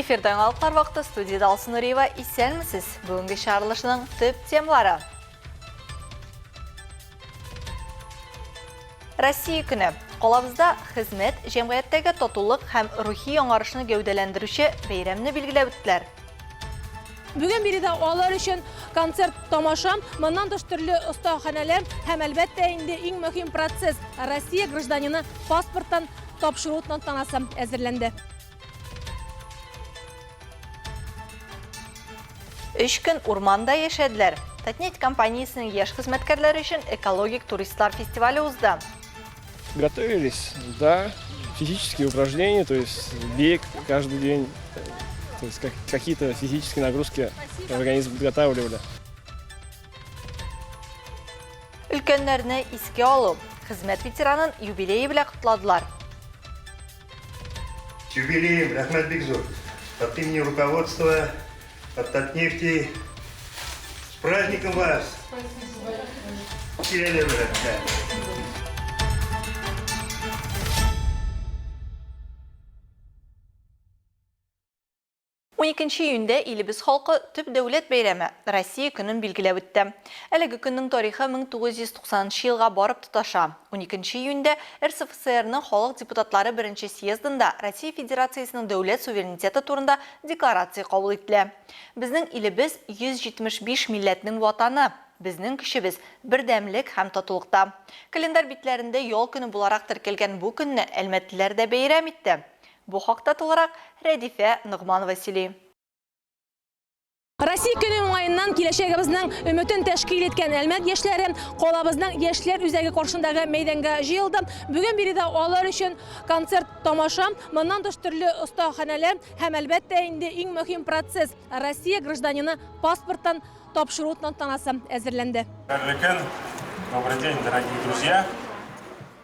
Эфирда яңалыклар вакыты студиядә Алсу Нуриева. Исәнмесез! Бүгенге чыгарылышның төп темалары. Россия көне. Калабызда хезмәт, җәмгыятьтәге татулык һәм рухи яңарышны гәүдәләндерүче бәйрәмне билгеләп үттеләр. Бүген биредә алар өчен концерт тамаша, моннан тыш төрле остаханәләр һәм, әлбәттә инде, иң мөһим процесс, Россия гражданины паспортын тапшыру тантанасы әзерләнде. Өч көн урманда яшәделәр. Татнефть компаниясенең яшь хезмәткәрләре өчен экологик туристлар фестивале узды. Готовились, да, физические упражнения, то есть бег каждый день, то есть какие-то физические нагрузки организм подготавливали. Өлкәннәрне искә алу, хезмәт ветеранын юбилее белән котладылар. С юбилеем, рәхмәт бик зур. От имени руководства, от Татнефти. С праздником вас! Киләләр белән. Уникенче июньдә илебез халкы төп дәүләт бәйрәме, Россия көнен билгеләп үтте. Әлеге көннең тарихы 1990 нчы елга барып тоташа. Уникенче июньдә РСФСРның халык депутатлары беренче съездында Россия Федерациясенең дәүләт суверенитеты турында декларация кабул ителә. Безнең илебез, 175 милләтнең ватаны. Безнең көчебез, бердәмлек һәм татулыкта. Календарь битләрендә ял көне буларак теркәлгән бу көнне әлмәтлеләр дә бәйрәм итте. Бу хакта тулырак Рәдифә Ногманова сөйли. Россия көне уңаеннан киләчәгебезнең өметен тәшкил иткән Әлмәт яшьләре калабызның Яшьләр үзәге каршындагы мәйданга җыелды. Бүген биредә алар өчен концерт тамаша, моннан тыш төрле остаханәләр һәм, әлбәттә инде, иң мөһим процесс, Россия гражданины паспортын тапшыру тантанасы әзерләнде. Хәерле көн! Добрый день, дорогие друзья!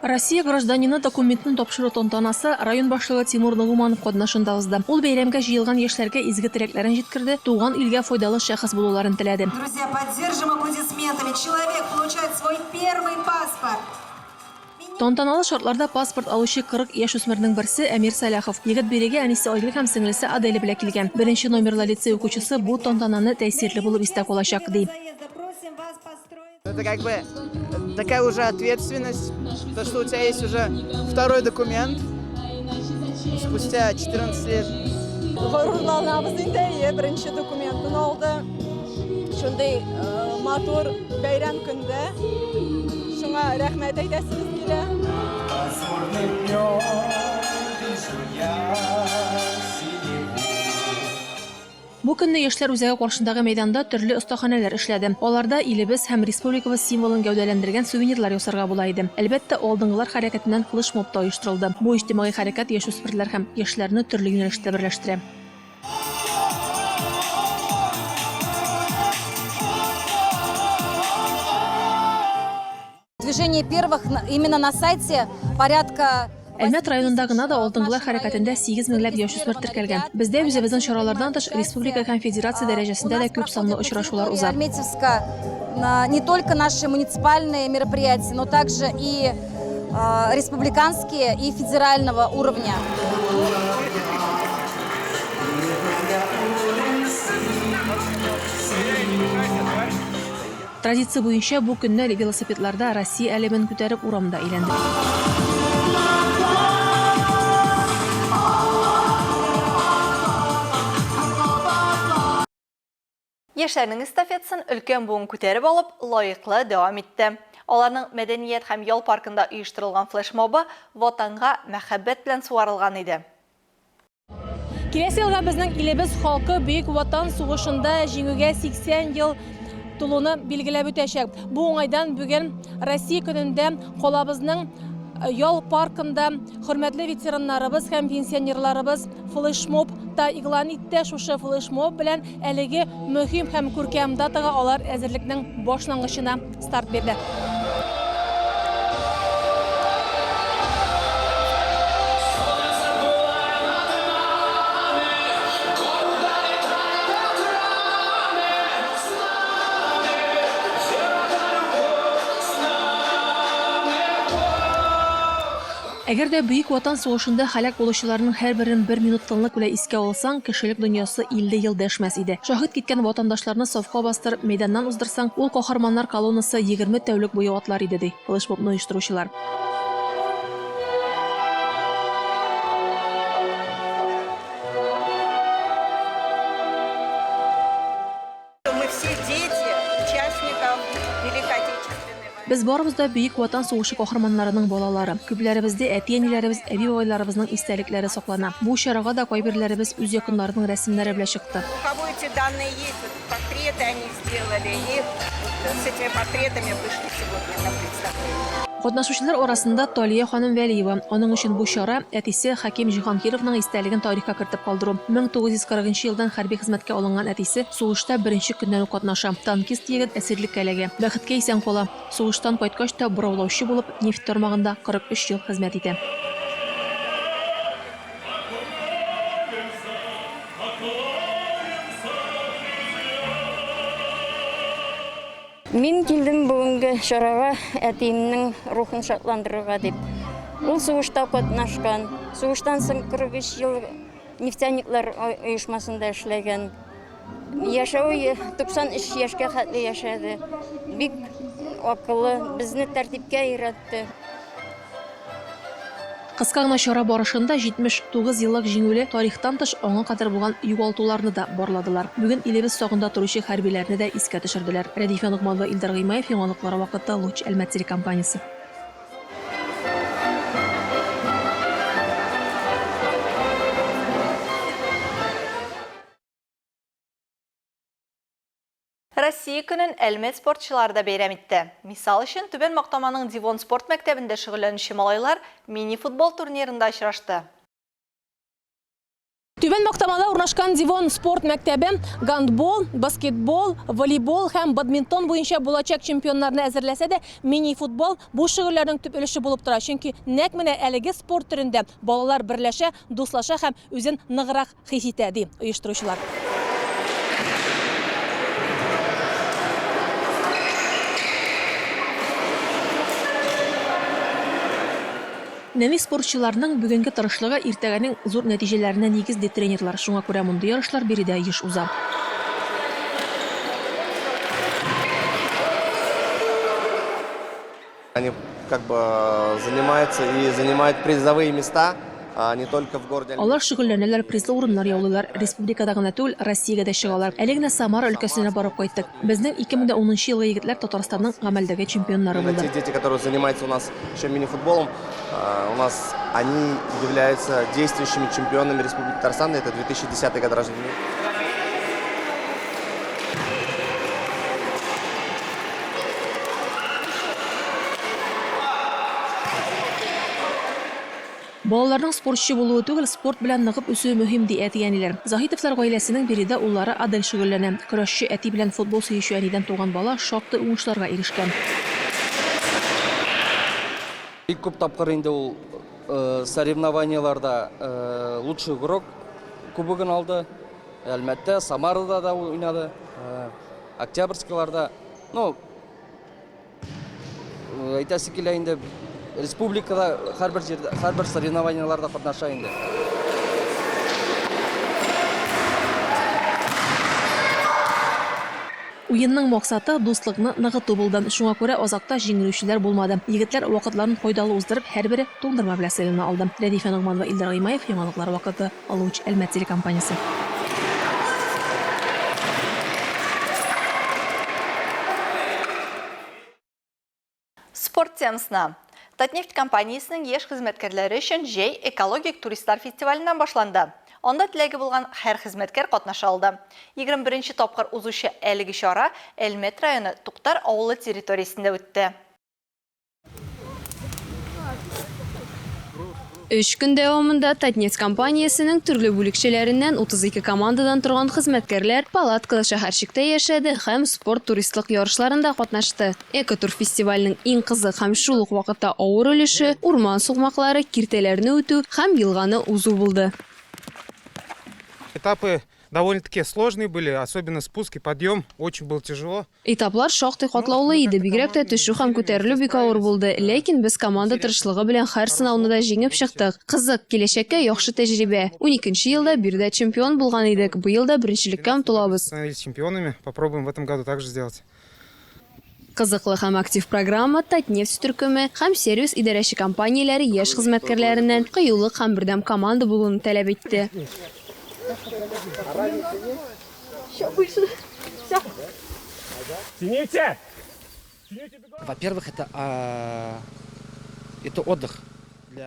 Россия гражданины документын тапшыру тантанасы район башлыгы Тимур Нагуманов катнашында узды. Ул бәйрәмгә җыелган яшьләргә изге теләкләрен җиткерде, туган илгә файдалы шәхес булуларын теләде. Друзья, поддержим аплодисментами! Человек получает свой первый паспорт! Тантаналы шартларда паспорт алучы 40 яшүсмернең берсе, Әмир Сәлахов. Егет бирегә әнисе Айгөл һәм сеңлесе Аделя белән килгән. Беренче номерлы лицей укучысы бу тантананы тәэсирле булып истә калачак, ди. Это как бы такая уже ответственность, то, что у тебя есть уже второй документ спустя 14 лет. Горурланабыз инде, әйе, беренче документын алды. Шундый э, матур бәйрәм көндә. Шуңа рәхмәт әйтәсебез килә. Лазурным днем вижу я синеву. Бу көнне Яшьләр үзәге каршындагы мәйданда төрле остаханәләр эшләде. Аларда илебез һәм республикабыз символын гәүдәләндергән сувенирлар ясарга була иде. Әлбәттә, Алдынгылар хәрәкәтеннән флешмоб та оештырылды. Бу иҗтимагый хәрәкәт яшүсмерләр һәм яшьләрне төрле юнәлештә берләштерә. Движение первых именно на сайте порядка Әлмәт районында гына да Алдынгылар хәрәкәтендә 8 меңләп яшүсмер теркәлгән. Бездә үзебезнең чаралардан тыш, республика һәм федерация дәрәҗәсендә дә күп санлы очрашулар уза. Альметьевска не только наши муниципальные мероприятия, но также и республиканские и федерального уровня. Традиция буенча бу көнне велосипедларда Россия әләмен күтәреп урамда әйләндек. Яшьләрнең эстафетасын өлкән буын күтәреп алып, лаеклы дәвам итте. Аларның Мәдәният һәм ял паркында оештырылган флешмобы Ватанга мәхәббәт белән сугарылган иде. Киләсе елга безнең илебез халкы Бөек Ватан сугышында җиңүгә 80 ел тулуны билгеләп үтәчәк. Бу уңайдан бүген Россия көнендә калабызның э, ял паркында хөрмәтле ветераннарыбыз һәм пенсионерларыбыз флешмоб та игълан итте. Шушы флешмоб белән әлеге мөһим һәм күркәм датага алар әзерлекнең башлангычына старт бирде. Әгәр дә Бөек Ватан сугышында һәлак булучыларның һәрберен бер минут тынлык белән искә алсаң, кешелек дөньясы 50 ел дәшмәс иде. Шаһит киткән ватандашларны сафка бастырып, мәйданнан уздырсаң, ул каһарманнар колоннасы 20 тәүлек буе атлар иде, ди флешмобны оештыручылар. Мы все дети участников Великой Отечественной войны. Без барыбыз да Бөек Ватан сугышы каһарманнарының балалары. Күпләребездә әти-әниләребез, әби-бабайларыбызның истәлекләре саклана. Бу чарага да кайберләребез үз якыннарының рәсемнәре белән чыкты. У кого эти данные есть, вот портреты они сделали, и вот с этими портретами вышли сегодня на представление. Катнашучылар арасында Талия ханым Вәлиева. Аның өчен бу чара, әтисе Хәким Җиһангировның истәлеген тарихка кертеп калдыру. 1940 нчы елдан хәрби хезмәткә алынган әтисе сугышта беренче көннән үк катнаша. Танкист егет әсирлеккә эләгә. Бәхеткә исән кала. Сугыштан кайткач та бораулаучы булып, нефть тармагында 43 ел хезмәт итә. Мин килдем бүгенге чарага әтиемнең рухын шатландырырга дип. Ул сугышта катнашкан. Сугыштан соң 43 ел нефтяниклар оешмасында эшләгән. Яшәве 93 яшькә хәтле яшәде. Бик акыллы, безне тәртипкә өйрәтте. Кыска гына чара барышында 79 еллык җиңүле тарихтан тыш аңа кадәр булган югалтуларны да барладылар. Бүген илебез сагында торучы хәрбиләрне дә искә төшерделәр. Рәдифә Ногманова, Илдар Гыймаев, Яңалыклар вакыты, Луч, Әлмәт телекомпаниясе. Россия көнен Әлмәт спортчылары да бәйрәм итте. Мисал өчен, Түбән Мактаманың Дивон спорт мәктәбендә шөгыльләнүче малайлар мини-футбол турнирында очрашты. Түбән Мактамада урнашкан Дивон спорт мәктәбе гандбол, баскетбол, волейбол һәм бадминтон буенча булачак чемпионнарны әзерләсә дә, мини-футбол бу шөгыльләрнең төп өлеше булып тора, чөнки нәкъ менә әлеге спорт төрендә балалар берләшә, дуслаша һәм үзен ныграк хис итә, ди оештыручылар. Нәни спортчыларның бүгенге тырышлыгы иртәгәнең зур нәтиҗәләренә нигез, ди тренерлар. Шуңа күрә мондый ярышлар биредә еш уза. Они как бы занимаются и занимают призовые места не только в городе. Алар шөгыльләнәләр, призлы урыннар яулыйлар, республикада гына түгел, Россиягә дә чыгалар. Әле генә Самара өлкәсенә барып кайттык. Безнең 2010 нчы елгы егетләр Татарстанның гамәлдәге чемпионнары Именно булды. те дети, которые занимаются у нас еще мини-футболом, у нас они являются действующими чемпионами Республики Татарстан, это 2010 год рождения. Балаларның спортчы булуы түгел, спорт белән ныгып үсүе мөһим, ди әти-әниләр. Заһитовлар гаиләсенең биредә уллары Адель шөгыльләнә. Көрәшче әти белән футбол сөюче әнидән туган бала шактый уңышларга ирешкән. Бик күп тапкыр инде ул соревнованиеларда лучший игрок кубогын алды. Әлмәттә, Самарада да уйнады, Октябрьскийларда. Ну, әйтәсе килә инде, республикада һәрбер җирдә, һәрбер соревнованиеларда катнаша инде. Уенның максаты, дуслыкны ныгыту булды. Шуңа күрә азакта җиңелүчеләр булмады. Егетләр вакытларын файдалы уздырып, һәрбере туңдырма белән сыйлана алды. Рәдифә Ногманова, Илдар Гыймаев, Яңалыклар вакыты, Луч, Әлмәт телекомпаниясе. Спорт темасына. Татнефть компаниясенең яшь хезмәткәрләре өчен җәй экологик туристлар фестиваленнән башланды. Анда теләге булган һәр хезмәткәр катнаша алды. 21 нче тапкыр узучы әлеге чара Әлмәт районы Туктар авылы территориясендә үтте. Өч көн дәвамында Татнефть компаниясенең төрле бүлекчәләреннән 32 командадан торган хезмәткәрләр палаткалы шәһәрчектә яшәде һәм спорт-туристлык ярышларында катнашты. Экотур фестиваленең иң кызык һәм шул ук вакытта авыр өлеше, урман сукмаклары, киртәләрне үтү һәм елганы узу булды. Этапы. Довольно-таки сложные были, особенно спуск и подъем, очень было тяжело. Этаплар шактый катлаулы иде, бигрәк тә төшү һәм күтәрелү бик авыр булды. Ләкин без команда тырышлыгы белән һәр сынауны да җиңеп чыктык. Кызык, киләчәккә яхшы тәҗрибә. Уникенче елда биредә чемпион булган идек, быел да беренчелеккә омтылабыз. Становились чемпионами, попробуем в этом году так же сделать. Кызыклы һәм актив программа Татнефть төркеме һәм сервис идарәче компанияләре яшь хезмәткәрләреннән кыюлык һәм бердәм команда булуны таләп итте. Во-первых, это, это отдых.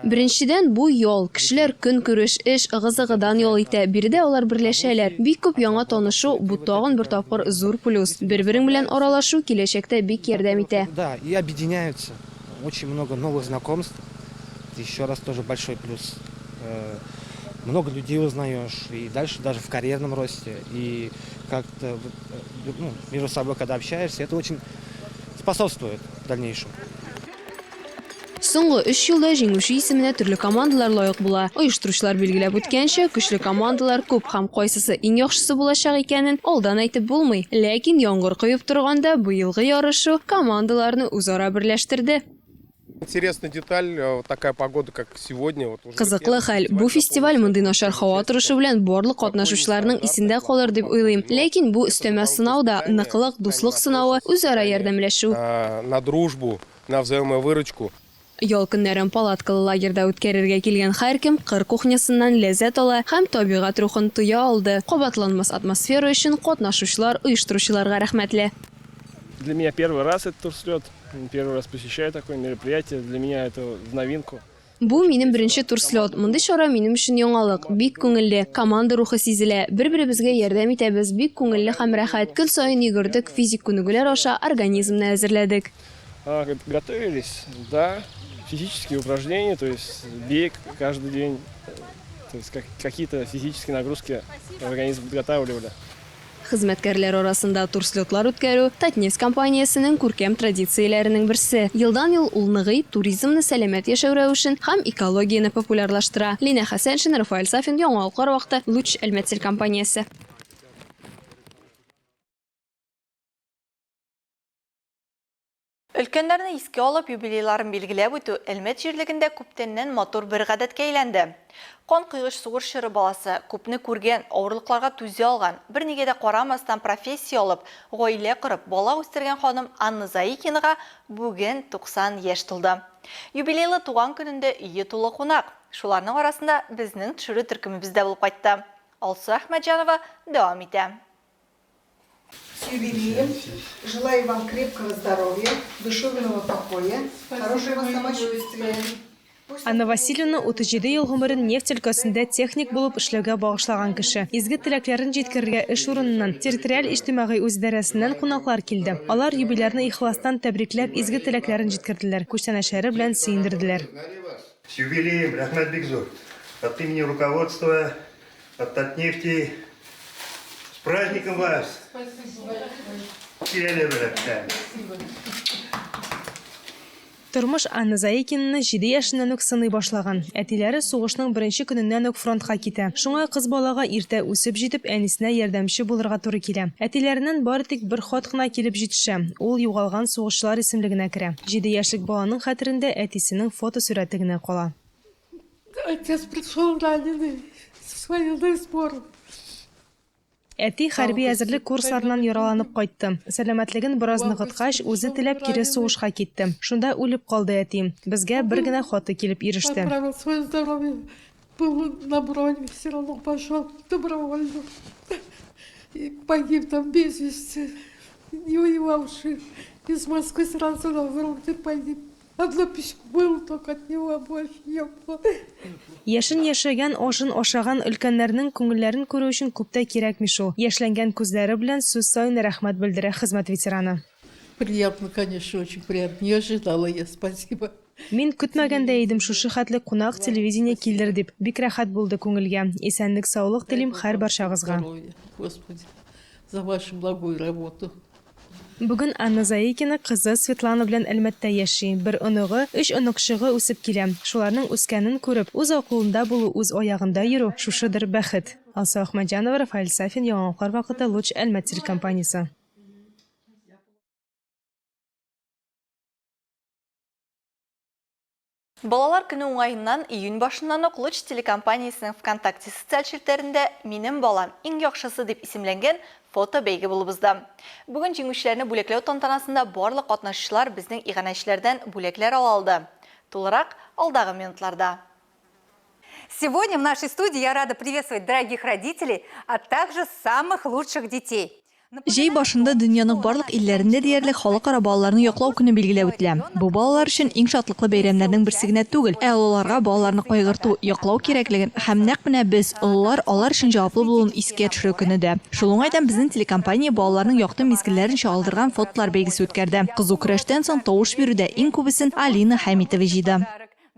Беренчедән, бу ял. Кешеләр көнкүреш, эш, ыгы-зыгыдан ял итә. Биредә алар берләшәләр. Бик күп яңа танышу, бу тагын бер тапкыр зур плюс. Бер-берең белән аралашу киләчәктә бик ярдәм итә. Да, и объединяются. Очень много новых знакомств. Это еще раз тоже большой плюс. Много людей узнаешь, и дальше даже в карьерном росте, и как-то ну, между собой, когда общаешься, это очень способствует дальнейшему. Соңгы өч елда җиңүче исеменә төрле командалар лаек була. Оештыручылар билгеләп үткәнчә, көчле командалар күп һәм кайсысы иң яхшысы булачак икәнен алдан әйтеп булмый. Ләкин яңгыр коеп торганда быелгы ярышу командаларны үзара берләштерде. Интересная деталь, э, такая погода, как сегодня. Вот уже Кызыклы хәл, бу фестиваль мондый начар һава торышы белән барлык катнашучыларның исендә калыр дип уйлыйм. Ләкин бу өстәмә сынау да, ныклык, дуслык сынавы, үзара ярдәмләшү. На дружбу, на взаимовыручку. Ял көннәрен палаткалы лагерьда үткәрергә килгән һәркем кыр кухнясыннан ләззәт ала һәм табигать рухын тоя алды. Кабатланмас атмосфера өчен катнашучылар оештыручыларга рәхмәтле. Для меня первый раз этот турслет, первый раз посещаю такое мероприятие, для меня это в новинку. Бу минем беренче турслет. Мондый чара минем өчен яңалык. Бик күңелле. Команда рухы сизелә. Бер-беребезгә ярдәм итәбез. Бик күңелле һәм рәхәт. Көн саен йөгердек, физик күнегүләр аша организмны әзерләдек. Готовились, да, физические упражнения, то есть бег каждый день, то есть какие-то физические нагрузки организм подготавливали. Хезмәткәрләр арасында турслетлар үткәрү, Татнефть компаниясенең күркәм традицияләренең берсе. Елдан-ел ул ныгый, туризмны, сәламәт яшәү рәвешен һәм экологияне популярлаштыра. Линә Хәсәншина, Рафаэль Сафин, Яңалыклар вакыты, Луч Әлмәт телекомпаниясе. Өлкәннәрне искә алып, юбилейларын билгеләп үтү Әлмәт җирлегендә күптәннән матур бер гадәткә әйләнде. Канкойгыч сугыш чоры баласы, күпне күргән, авырлыкларга түзә алган, бернигә дә карамастан профессия алып, гаилә корып, бала үстергән ханым Анна Заикинага бүген 90 яшь тулды. Юбилейлы туган көнендә өе тулы кунак. Шуларның арасында безнең төшерү төркемебез дә булып кайтты. Алсу Әхмәтҗанова дәвам итә. С юбилеем! Желаю вам крепкого здоровья, душевного покоя, хорошего самочувствия. Анна Васильевна 37 ел гомерен нефть өлкәсендә техник булып эшләүгә багышлаган кеше. Изге теләкләрен җиткерергә эш урыныннан, территориаль иҗтимагый үзидарәсеннән кунаклар килде. Алар юбилярны ихластан тәбрикләп, изге теләкләрен җиткерделәр, күчтәнәчләре белән сөендерделәр. С юбилеем, рәхмәт бик зур. От имени руководства От Татнефти. С праздником вас! Спасибо большое. Тормыш Анна Заикинаны җиде яшеннән үк сыный башлаган. Әтиләре сугышның беренче көненнән үк фронтка китә. Шуңа кыз балага иртә үсеп җитеп, әнисенә ярдәмче булырга туры килә. Әтиләреннән бары тик бер хат кына килеп җитешә. Ул югалган сугышчылар исемлегенә керә. Җиде яшьлек баланың хәтерендә әтисенең фотосурәте генә кала. Отец пришел раненый с военных сборов. Әти хәрби әзерлек курсларыннан яраланып кайтты. Сәламәтлеген бераз ныгыткач, үзе теләп кире сугышка китте. Шунда үлеп калды әти. Безгә бер генә хаты килеп иреште. Поправил свое здоровье, был на броне, все равно пошел добровольно. И погиб там без вести, не воевавший. Из Москвы сразу на фронте погиб. Одно письмо было только от него, а больше не было. Яшен яшәгән, ашын ашаган өлкәннәрнең күңелләрен күрү өчен күп тә кирәкми шул. Яшьләнгән күзләре белән сүз саен рәхмәт белдерә хезмәт ветераны. Приятно, конечно, очень приятно. Не ожидала я, спасибо. Мин көтмәгән дә идем шушы хәтле кунак, телевидение килер дип. Бик рәхәт булды күңелгә. Исәнлек-саулык телим һәрбарчагызга. Господи, за вашу благую работу. Бүген Анна Заикина кызы Светлана белән Әлмәттә яши. Бер оныгы, өч оныкчыгы үсеп килә. Шуларның үскәнен күреп, үз акылында булу, үз аягында йөрү, шушыдыр бәхет. Алсу Әхмәтҗанова, Рафаэль Сафин, Яңалыклар вакыты, Луч Әлмәт телекомпаниясе. Балалар көне уңаеннан июнь башыннан ук Луч телекомпаниясенең ВКонтакте социаль челтәрендә Минем балам, иң яхшысы дип исемләнгән фото бәйге булып узды. Бүген җиңүчеләрне бүләкләү тантанасында барлык катнашучылар безнең иганәчеләрдән бүләкләр ала алды. Тулырак, алдагы минутларда. Сегодня в нашей студии я рада приветствовать дорогих родителей, а также самых лучших детей. Җәй башында дөньяның барлык илләрендә диярлек Халыкара балаларны яклау көне билгеләп үтелә. Бу балалар өчен иң шатлыклы бәйрәмнәрнең берсе генә түгел, ә олыларга балаларны кайгырту, яклау кирәклеген һәм нәкъ менә без, олылар, алар өчен җаваплы булуын искә төшерү көне дә. Шул уңайдан безнең телекомпания балаларның якты мизгелләрен чагылдырган фотолар бәйгесе үткәрде. Кызу көрәштән соң тавыш бирүдә иң күбесен Алина Хәмитова җыйды.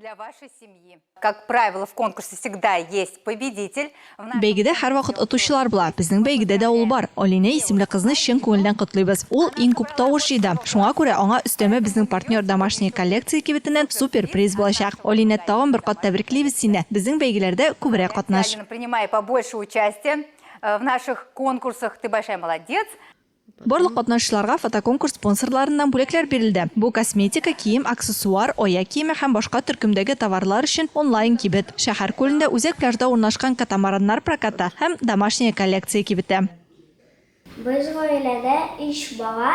Для вашей семьи. Как правило, в конкурсе всегда есть победитель. Бәйгедә һәрвакыт отучылар була. Безнең бәйгедә дә ул бар. Алинә исемле кызны чын күңелдән котлыйбыз. Ул иң күп тавыш җыйды. Шуңа күрә аңа өстәмә безнең партнер Домашняя коллекция кибетеннән супер приз булачак. Алинә, тагын бер кат тәбриклибез сине. Безнең бәйгеләрдә күбрәк катнаш. Алина, принимай побольше участие в наших конкурсах. Ты большая молодец. Барлык катнашучыларга фотоконкурс спонсорларыннан бүләкләр бирелде. Бу косметика, кием, аксессуар, аяк киеме һәм башка төркемдәге товарлар өчен онлайн-кибет, шәһәр күлендә үзәк пляжда урнашкан катамараннар прокаты һәм Домашняя коллекция кибете. Без гаиләдә өч бала,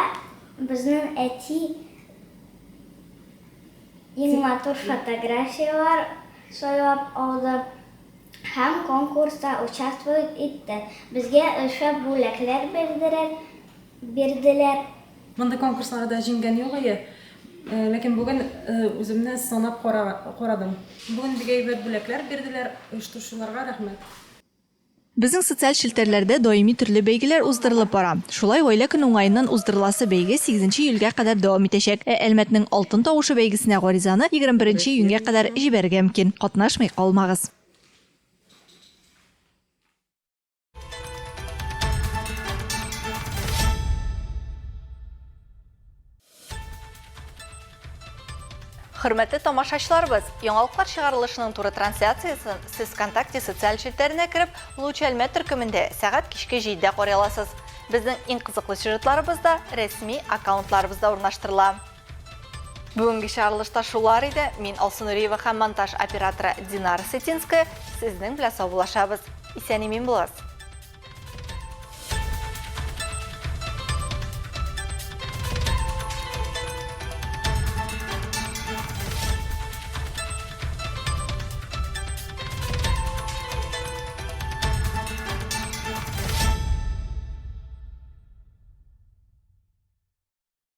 безнең әти иң матур фотографияләр сайлап алды. Һәм конкурста участвовать итте. Безгә ошап бүләкләр бирдерер, бирделәр. Мондый конкурсларда җиңгән юк ие. Ләкин бүген үземне сынап карадым. Бүген бик әйбәт бүләкләр бирделәр, оештыручыларга рәхмәт. Безнең социаль челтәрләрдә даими төрле бәйгеләр уздырылып бара. Шулай Гаилә көне уңаеннан уздырыласы бәйге сигезенче июльгә кадәр дәвам итәчәк. Ә Әлмәтнең Алтын тавышы бәйгесенә гаризаны 21 июньгә кадәр җибәрергә мөмкин. Катнашмый калмагыз! Хөрмәтле тамашачыларыбыз, яңалыклар чыгарылышының туры трансляциясен сез ВКонтакте социаль челтәренә кереп, Луч Әлмәт төркемендә сәгать кичке 7-дә карый аласыз. Безнең иң кызыклы сюжетларыбыз да рәсми аккаунтларыбызда урнаштырыла. Бүгенге чыгарылышта шулар иде. Мин Алсу Нуриева һәм монтаж операторы Динара Сетинская сезнең белән саубуллашабыз. Исән-имин булыгыз!